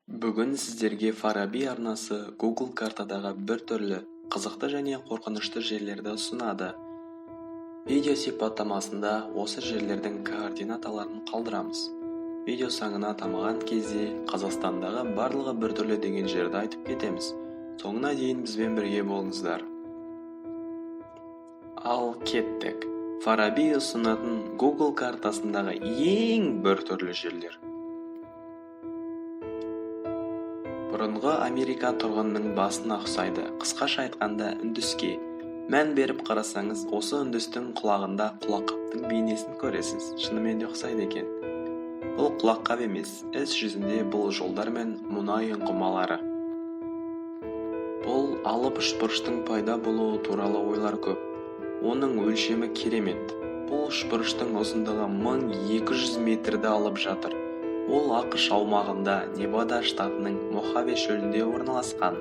Бүгін сіздерге Фараби арнасы Google картадағы біртүрлі, қызықты және қорқынышты жерлерді ұсынады. Видео сипаттамасында осы жерлердің координаталарын қалдырамыз. Видео соңына тамаған кезде Қазақстандағы барлығы біртүрлі деген жерді айтып кетеміз. Соңына дейін бізбен бірге болыңыздар. Ал кеттік. Фараби ұсынатын Google картасындағы ең біртүрлі жерлер. Бұрынғы Америка тұрғынының басына ұқсайды, қысқаша айтқанда, үндіске. Мән беріп қарасаңыз, осы үндістің құлағында құлаққаптың бейнесін көресіз, шынымен де ұқсайды екен. Бұл құлаққап емес, іс жүзінде бұл жолдар мен мұнай ұңғымалары. Бұл алып үшбұрыштың пайда болуы туралы ойлар көп. Оның өлшемі керемет. Бұл үшбұрыштың ұзындығы 1200 метрді алып жатыр. Ол АҚШ аумағында Невада штатының Мохаве шөлінде орналасқан.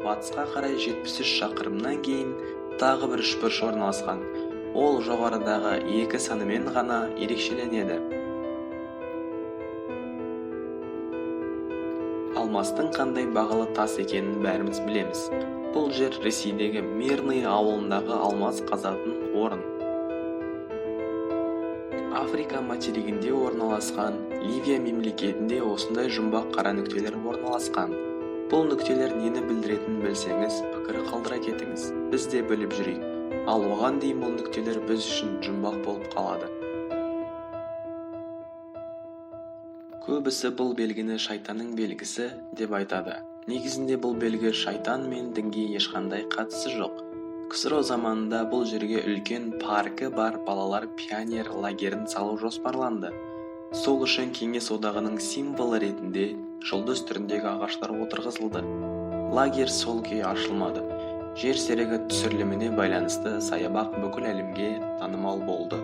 Батысқа қарай 73 шақырымнан кейін тағы бір үшбұрыш орналасқан. Ол жоғарыдағы екі санымен ғана ерекшеленеді. Алмастың қандай бағалы тас екенін бәріміз білеміз. Бұл жер Ресейдегі Мирный ауылындағы алмаз қазатын орын. Африка материгінде орналасқан Ливия мемлекетінде осындай жұмбақ қара нүктелер орналасқан. Бұл нүктелер нені білдіретінін білсеңіз, пікір қалдыра кетіңіз. Біз де біліп жүрейік. Ал оған дейін бұл нүктелер біз үшін жұмбақ болып қалады. Көбісі бұл белгіні шайтанның белгісі деп айтады. Негізінде бұл белгі шайтан мен дінге ешқандай қатысы жоқ. КСРО заманында бұл жерге үлкен паркі бар балалар пионер лагерін салу жоспарланды. Сол үшін Кеңес одағының символы ретінде жұлдыз түріндегі ағаштар отырғызылды. Лагерь сол күйі ашылмады. Жер серігі түсіріліміне байланысты саябақ бүкіл әлемге танымал болды.